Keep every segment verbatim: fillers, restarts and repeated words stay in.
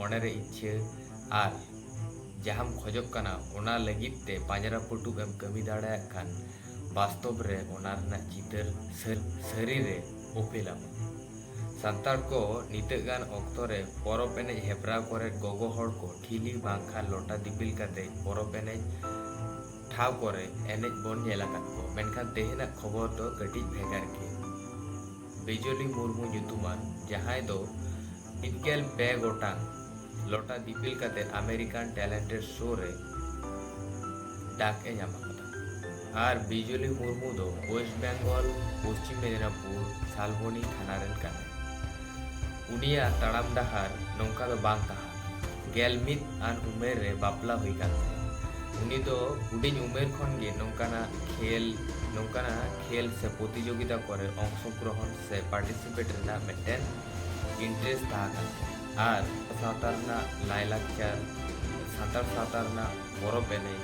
ᱢᱚᱱᱮᱨᱮ ᱤᱪᱪᱷᱟᱹ ᱟᱨ ᱡᱟᱦᱟᱸᱢ ᱠᱷᱚᱡᱚᱜ ᱠᱟᱱᱟ, ᱚᱱᱟ ᱞᱟᱹᱜᱤᱫ ᱛᱮ ᱯᱟᱸᱡᱽᱨᱟ ᱯᱟᱹᱴᱩᱵ ᱮᱢ ᱠᱟᱹᱢᱤ ᱫᱟᱲᱮᱭᱟᱜ ᱠᱷᱟᱱ, ᱵᱟᱥᱛᱚᱵ ᱨᱮ ᱚᱱᱟ ᱨᱮᱱᱟᱜ ᱪᱤᱛᱟᱹᱨ ᱥᱟᱹᱨ-, ᱥᱟᱹᱨᱤ ᱨᱮ ᱩᱯᱮᱞ ᱟᱢᱟ᱾ ᱥᱟᱱᱛᱟᱲ ᱠᱚ ᱱᱤᱛᱚᱜ ᱜᱟᱱ ᱚᱠᱛᱚ ᱨᱮ ᱯᱚᱨᱚᱵᱽ ᱮᱱᱮᱡ ᱦᱮᱯᱨᱟᱣ ᱠᱚᱨᱮ ᱜᱚᱜᱚ ᱦᱚᱲ ᱠᱚ ᱴᱷᱤᱞᱤ ᱵᱟᱝᱠᱷᱟᱱ ᱞᱚᱴᱟ ᱫᱤᱯᱤᱞ ᱠᱟᱛᱮ ᱯᱚᱨᱚᱵᱽ ᱮᱱᱮᱡ ᱴᱷᱟᱶ ᱠᱚᱨᱮ ᱮᱱᱮᱡ ᱵᱚᱱ ᱧᱮᱞ ᱟᱠᱟᱫ ᱠᱚ, ᱢᱮᱱᱠᱷᱟᱱ ᱛᱮᱦᱮᱧᱟᱜ ᱠᱷᱚᱵᱚᱨ ᱫᱚ ᱠᱟᱹᱴᱤᱡ ᱵᱷᱮᱜᱟᱨ ᱜᱮ᱾ ᱵᱤᱡᱚᱞᱤ ᱢᱩᱨᱢᱩ ᱧᱩᱛᱩᱢᱟᱱ ᱡᱟᱦᱟᱸᱭ ᱫᱚ ᱢᱤᱫ ᱜᱮᱞ ᱯᱮ ᱜᱚᱴᱟᱝ ᱞᱚᱴᱟ ᱫᱤᱯᱤᱞ ᱠᱟᱛᱮ ᱟᱢᱮᱨᱤᱠᱟᱱ ᱴᱮᱞᱮᱱᱴᱮᱰ ᱥᱳ ᱨᱮ ᱰᱟᱠ ᱮ ᱧᱟᱢ ᱟᱠᱟᱫᱟ᱾ ᱟᱨ ᱵᱤᱡᱚᱞᱤ ᱢᱩᱨᱢᱩ ᱫᱚ ᱳᱭᱮᱥᱴ ᱵᱮᱝᱜᱚᱞ, ᱯᱚᱥᱪᱤᱢ ᱢᱮᱫᱤᱱᱟᱯᱩᱨ, ᱥᱟᱞᱵᱚᱱᱤ ᱛᱷᱟᱱᱟ ᱨᱮᱱ ᱠᱟᱱᱟᱭ᱾ ᱩᱱᱤᱭᱟᱜ ᱛᱟᱲᱟᱢ ᱰᱟᱦᱟᱨ ᱱᱚᱝᱠᱟ ᱫᱚ ᱵᱟᱝ ᱛᱟᱦᱮᱸ ᱠᱟᱱᱟ᱾ ᱜᱮᱞ ᱢᱤᱫ ᱟᱱ ᱩᱢᱮᱨ ᱨᱮ ᱵᱟᱯᱞᱟ ᱦᱩᱭ ᱠᱟᱱ ᱛᱟᱭᱟ᱾ ᱩᱱᱤ ᱫᱚ ᱦᱩᱰᱤᱧ ᱩᱢᱮᱨ ᱠᱷᱚᱱ ᱜᱮ ᱱᱚᱝᱠᱟᱱᱟᱜ ᱠᱷᱮᱞ, ᱱᱚᱝᱠᱟᱱᱟᱜ ᱠᱷᱮᱞ ᱥᱮ ᱯᱨᱚᱛᱤᱡᱳᱜᱤᱛᱟ ᱠᱚᱨᱮ ᱚᱝᱥᱚᱜᱨᱚᱦᱚᱱ ᱥᱮ ᱯᱟᱨᱴᱤᱥᱤᱯᱮᱴ ᱨᱮᱱᱟᱜ ᱢᱤᱫᱴᱮᱱ ᱤᱱᱴᱟᱨᱮᱥᱴ ᱛᱟᱦᱮᱸ ᱠᱟᱱ ᱛᱟᱭᱟ᱾ ᱟᱨ ᱥᱟᱶᱛᱟ ᱨᱮᱱᱟᱜ ᱞᱟᱭᱼᱞᱟᱠᱪᱟᱨ, ᱥᱟᱱᱛᱟᱲ ᱥᱟᱶᱛᱟ ᱨᱮᱱᱟᱜ ᱯᱚᱨᱚᱵᱽ ᱮᱱᱮᱡ,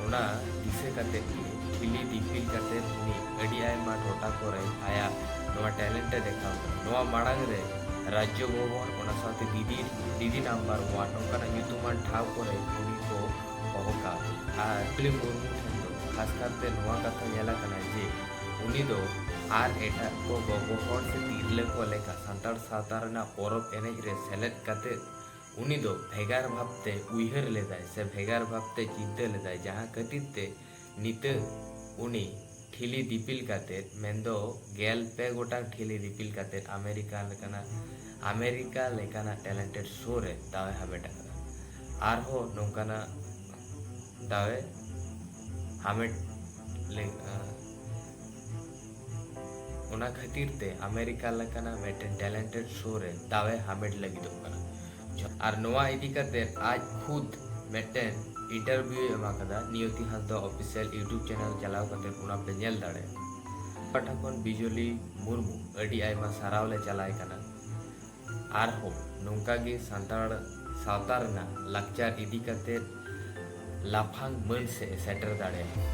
ᱚᱱᱟ ᱫᱤᱥᱟᱹ ᱠᱟᱛᱮ ᱜᱮ ᱴᱷᱤᱞᱤ ᱫᱤᱯᱤᱞ ᱠᱟᱛᱮ ᱩᱱᱤ ᱟᱹᱰᱤ ᱟᱭᱢᱟ ᱴᱚᱴᱷᱟ ᱠᱚᱨᱮ ᱟᱭᱟᱜ ᱱᱚᱣᱟ ᱴᱮᱞᱮᱱᱴ ᱮ ᱫᱮᱠᱷᱟᱣ ᱠᱮᱫᱟ᱾ ᱱᱚᱣᱟ ᱢᱟᱲᱟᱝ ᱨᱮ ᱨᱟᱡᱽᱡᱚ ᱵᱷᱚᱵᱚᱱ, ᱚᱱᱟ ᱥᱟᱶᱛᱮ ᱰᱤᱰᱤ, ᱰᱤᱰᱤ ᱱᱟᱢᱵᱟᱨ ᱚᱣᱟᱱ ᱱᱚᱝᱠᱟᱱᱟᱜ ᱧᱩᱛᱩᱢᱟᱱ ᱴᱷᱟᱶ ᱠᱚᱨᱮ ᱩᱱᱤ ᱠᱚ ᱦᱚᱦᱚ ᱠᱟᱣᱫᱮᱭᱟ᱾ ᱟᱨ ᱵᱤᱡᱚᱞᱤ ᱢᱩᱨᱢᱩ ᱴᱷᱮᱱ ᱫᱚ ᱠᱷᱟᱥ ᱠᱟᱨᱛᱮ ᱱᱚᱣᱟ ᱠᱟᱛᱷᱟ ᱧᱮᱞ ᱟᱠᱟᱱᱟ ᱡᱮ ᱩᱱᱤ ᱫᱚ ᱟᱨ ᱮᱴᱟᱜ ᱠᱚ ᱜᱚᱜᱚ ᱦᱚᱲ ᱥᱮ ᱛᱤᱨᱞᱟᱹ ᱠᱚ ᱞᱮᱠᱟ ᱥᱟᱱᱛᱟᱲ ᱥᱟᱶᱛᱟ ᱨᱮᱱᱟᱜ ᱯᱚᱨᱚᱵᱽ ᱮᱱᱮᱡ ᱨᱮ ᱥᱮᱞᱮᱫ ᱠᱟᱛᱮ ᱩᱱᱤ ᱫᱚ ᱵᱷᱮᱜᱟᱨ ᱵᱷᱟᱵᱽᱛᱮ ᱩᱭᱦᱟᱹᱨ ᱞᱮᱫᱟᱭ ᱥᱮ ᱵᱷᱮᱜᱟᱨ ᱵᱷᱟᱵᱽᱛᱮ ᱪᱤᱱᱛᱟᱹ ᱞᱮᱫᱟᱭ, ᱡᱟᱦᱟᱸ ᱠᱷᱟᱹᱛᱤᱨ ᱛᱮ ᱱᱤᱛᱚᱜ ᱩᱱᱤ ᱴᱷᱤᱞᱤ ᱫᱤᱯᱤᱞ ᱠᱟᱛᱮ, ᱢᱮᱱᱫᱚ ᱜᱮᱞ ᱯᱮ ᱜᱚᱴᱟᱝ ᱴᱷᱤᱞᱤ ᱫᱤᱯᱤᱞ ᱠᱟᱛᱮ ᱟᱢᱮᱨᱤᱠᱟ ᱞᱮᱠᱟᱱᱟᱜ, ᱟᱢᱮᱨᱤᱠᱟ ᱞᱮᱠᱟᱱᱟᱜ ᱴᱮᱞᱮᱱᱴᱮᱰ ᱥᱳ ᱨᱮ ᱫᱟᱣ ᱮ ᱦᱟᱢᱮᱴ ᱟᱠᱟᱫᱟ᱾ ᱟᱨᱦᱚᱸ ᱱᱚᱝᱠᱟᱱᱟᱜ ᱫᱟᱣ ᱮ ᱦᱟᱢᱮᱴ ᱞᱮ-, ᱟᱸ, ᱚᱱᱟ ᱠᱷᱟᱹᱛᱤᱨ ᱛᱮ ᱟᱢᱮᱨᱤᱠᱟ ᱞᱮᱠᱟᱱᱟᱜ ᱢᱤᱫᱴᱮᱱ ᱴᱮᱞᱮᱱᱴᱮᱰ ᱥᱳ ᱨᱮ ᱫᱟᱣ ᱮ ᱦᱟᱢᱮᱴ ᱞᱟᱹᱜᱤᱫᱚᱜ ᱠᱟᱱᱟ᱾ ᱟᱨ ᱱᱚᱣᱟ ᱤᱫᱤ ᱠᱟᱛᱮ ᱟᱡ ᱠᱷᱩᱫ ᱢᱤᱫᱴᱮᱱ ᱤᱱᱴᱟᱨᱵᱷᱤᱭᱩ ᱮᱢ ᱟᱠᱟᱫᱟ ᱱᱤᱭᱚᱛᱤ ᱦᱟᱸᱥᱫᱟ ᱚᱯᱷᱤᱥᱤᱭᱟᱞ YouTube ᱪᱮᱱᱮᱞ ᱪᱟᱞᱟᱣ ᱠᱟᱛᱮ ᱚᱱᱟ ᱯᱮ ᱧᱮᱞ ᱫᱟᱲᱮᱭᱟᱜᱼᱟ᱾ ᱯᱟᱦᱴᱟ ᱠᱷᱚᱱ ᱵᱤᱡᱚᱞᱤ ᱢᱩᱨᱢᱩ ᱟᱹᱰᱤ ᱟᱭᱢᱟ ᱥᱟᱨᱦᱟᱣ ᱞᱮ ᱪᱟᱞᱟᱭ ᱠᱟᱱᱟ᱾ ᱟᱨᱦᱚᱸ ᱱᱚᱝᱠᱟ ᱜᱮ ᱥᱟᱱᱛᱟᱲ ᱥᱟᱶᱛᱟ ᱨᱮᱱᱟᱜ ᱞᱟᱠᱪᱟᱨ ᱤᱫᱤ ᱠᱟᱛᱮ ᱞᱟᱯᱷᱟᱝ ᱢᱟᱹᱱ ᱥᱮᱫ ᱮ ᱥᱮᱴᱮᱨ ᱫᱟᱲᱮᱭᱟᱜᱼᱟ᱾